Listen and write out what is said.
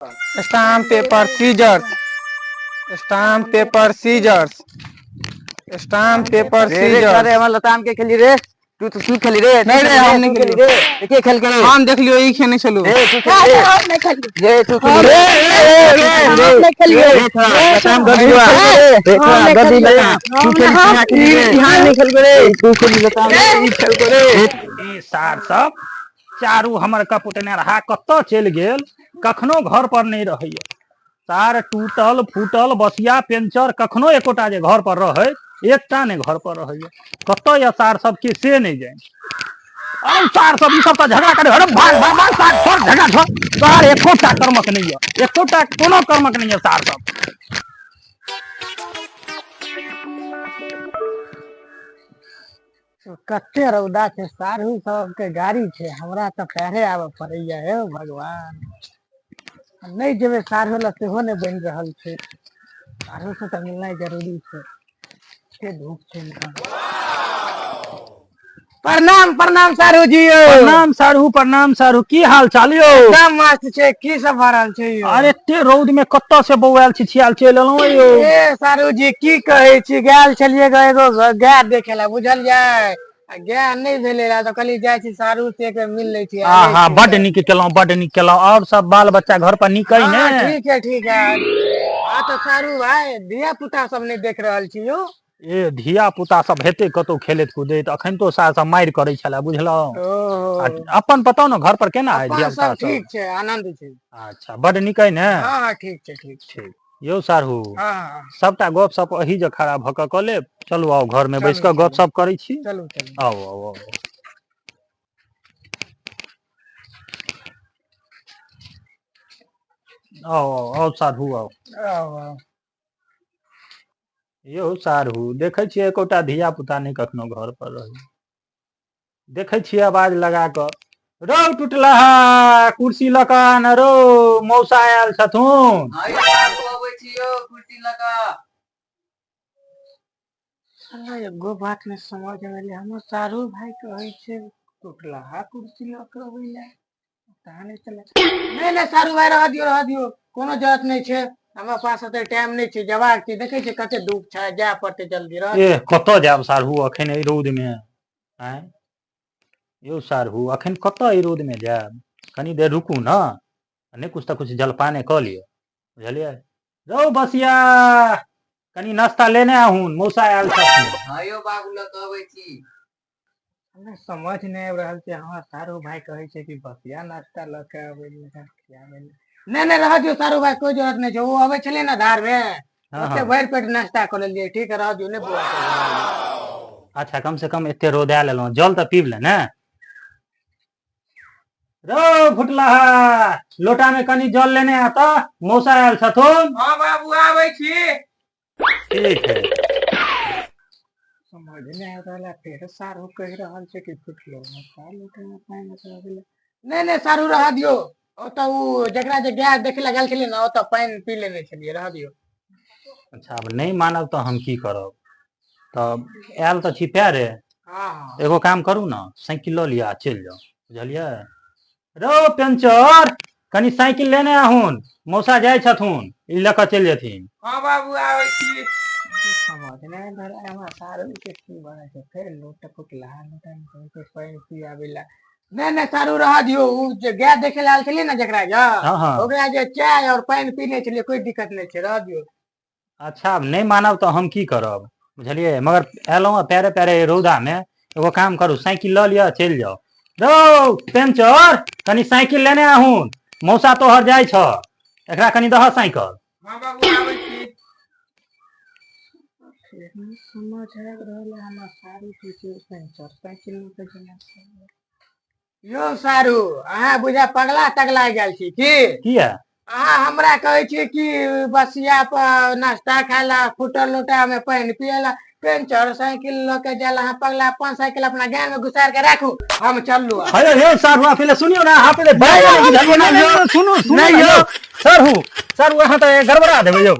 Stamp paper scissors, stamp paper scissors, stamp paper रे रे seizures. रे, हमर लताम के खेली रे? तू तो तू खेली रे? नहीं रे, हम नहीं तू खेली रे। के खेल के रे? हम देखलियो, ई खेने छलू। रे, तू खेली रे। हम नहीं खेलिए। रे, तू खेली रे। हम नहीं खेलिए। रे, थोड़ा लताम दे दियो रे, थोड़ा दे दी लताम। तू खेली, यहाँ खेली रे? यहाँ नहीं खेल रे। तू खेली लताम रे, ई खेल रे। ई सार सब चारू हमर कपुटने रहा कतऽ चलि गेल? कखनो घर पर नहि रहैया। तार टूटल फूटल, बसिया पेंचर, कखनो एकोटा जे घर पर रहै, एकटा नहि घर पर रहैया। कतऽ यऽ सार सब के से नहि जानि। अरे सार सब, ई सब तऽ झगड़ा करे। अरे भाग भाग भाग सार, छोड़ झगड़ा छोड़। सार एकोटा कर्मक नहि यऽ, एकोटा कोनो कर्मक नहि यऽ सार सब। कते रौदा छै, साढ़ू सबके गाड़ी छै, हमरा तऽ पैरे आबऽ पड़ैया। हे भगवान, नहि जेबै साढ़ू लए सेहो नहि बनि रहल छै। साढ़ू से तऽ मिलनाइ जरूरी छै। कते धूप छै ने। प्रणाम प्रणाम साढ़ू जी यौ। प्रणाम साढ़ू, प्रणाम साढ़ू। की हाल चाल यौ? एकदम मस्त छै। की सब भऽ रहल छै यौ? अरे, एते रौद में कतऽ से बौआयल छिछियाल चलि एलहुँ यौ? ए सारू जी, की कहै छी, गेल छलियै ग एगो गाय देखे ला, बुझलियै? आ गाय नहि भेलै रहे तऽ कहलियै जाइ छी सारू से एक बेर मिल लै छी। आहा, बड नीक केलहुँ, बड नीक केलहुँ। और सब बाल बच्चा घर पर नीक अइ ने? ठीक है, ठीक है। हाँ तऽ सारू भाई, धिया पुता सब नहि देख रहल छी यौ? ए, धिया पुता सब हेतै कतौ खेलैत कूदैत। अखन तो सार सब मारि करै छले, बुझलहुँ? ओहो। आ अपन बताउ ने, घर पर केना है अपन धिया पुता सब सब? ठीक छै, आनंद छै। अच्छा, बड नीक अइ ने? हाँ हाँ, ठीक छै, ठीक छै। ठीक यौ साढ़ू। हाँ। सबटा गप सप अही जे खड़ा भऽ कऽ कऽ लेब। चलू, आउ, घर मे बैस चलू, कऽ गप चलू। सप करै छी। चलू चलू। आउ आउ आउ आउ आउ आउ साढ़ू, आउ। आउ आउ। यौ साढ़ू, देखै छियै एकोटा धिया पुता नहि कखनो घर पर रहै। देखै छियै आवाज लगा कऽ, रौ टुटलहा, कुर्सी लऽ कऽ आन रौ, मौसा आयल छथुन। अबै छी यौ कुर्सी लऽ कऽ। साला, एगो बात नहि समझ में एलै। हमर सारू भाई कहै छै टुटलहा कुर्सी लऽ के अबै लए, पता नहि चलै। नहि नहि सारू भाई, रह दियौ, रह दियौ, कोनो जरूरत नहि छै। हमरा पास ओते टाइम नहि छै, जेबाक छै। देखै छियै कते धूप छै, जाय पड़तै जल्दी, रह ए, कतऽ जायब साढ़ू अखन एहि रौद मे? आँय यौ साढ़ू, अखन कतऽ एहि रौद मे जायब? कनी देर रुकू ने, नहि कुछ तऽ कुछ जलपाने कऽ लिअ, बुझलियै? रौ बसिया, कनी नाश्ता लेने आहुन, मौसा आयल छथिन। हाँ यौ बाबू, लऽ कऽ अबै छी। हमरा समझ नहि आबि रहल छै। हमरा सारू भाई कहै छै कि बसिया नाश्ता लऽ के अबै लए, खियाबै लए। नहि नहि, रह दियौ सारू भाई, कोइ जरूरत नहि छै। ओ अबै छलै ने धार मे, ओते भरि पेट नाश्ता कऽ लेलियै। ठीक है, रह दियौ, नहि बौआ। अच्छा, कम से कम एते रौदा लेलहुँ, जल तऽ पीब ले ने। रौ फुटलाहा, लोटा में कनी जल लेने आ तऽ, मौसा आयल छथुन। हाँ बाबू, आबै छी। ठीक है। समझ नहि आबि रहल है। फेर सारू कहि रहल छै कि फुटलो नाश्ता लोटा मे पानि लऽ के अबै लए। नहि नहि सारू, रह दियौ। ओतऽ ओ जकरा जे गाय देखे लए गेल छलियै ने, ओतऽ पानि पी लेने छलियै, रह दियौ। अच्छा, आब नहि मानब तऽ हम की करब? तऽ आयल तऽ छी पैरे। हाँ हाँ। एगो काम करू ने, साइकिल लऽ लिअ आ चलि जाउ, बुझलियै? रौ पेंचर, कनी साइकिल लेने आहुन, मौसा जाइ छथुन, ई लऽ कऽ चलि जेथिन। हाँ बाबू, आबै छी। समझ नहि आबि रहल है हमरा सारू के की बनै छै। फेर लोटा फुटला लोटा मे कहै छै पानि पियाबै लए। नहि नहि सारू, रह दियौ। ओ जे गाय देखे लए आयल छलियै ने जकरा जे, हँ हँ ओकरा जे चाय और पानि पीने छलियै, कोइ दिक्कत नहि छै, रह दियौ। अच्छा, आब नहि मानब तऽ हम की करब, बुझलियै? मगर एलहुँ हँ पैरे पैरे एहि रौदामे, एगो काम करू, साइकिल लऽ लिअ, चलि जाउ। रौ पेंचर, कनी साइकिल लेने आहुन, मौसा तोहर जाइ छह। एकरा कनी दहऽ साइकिल। हाँ बाबू, आबै छी। फेर नहि समझ आबि रहल है हमरा सारू के छै पंचर साइकिल लऽ के जेना छै। यौ सारू, अहाँ बुझा पगला तगला गेल छी की? किया? अहाँ हमरा कहै छी कि बसिया पर नाश्ता खाय ला, फुटल लोटा में पानि पिए ला, पेंचर साइकिल लऽ के जाय ला। अहाँ पगला, अपन साइकिल अपना गाय में घुसार के राखू, हम चललू। हे यौ सारू, अहाँ पहिले सुनियौ ने, अहाँ पहिले बाजि ने, बुझलियै ने यौ? सुनू सुनू। नहि ने यौ। सारू, सारू, अहाँ तऽ गड़बड़ा देबै यौ।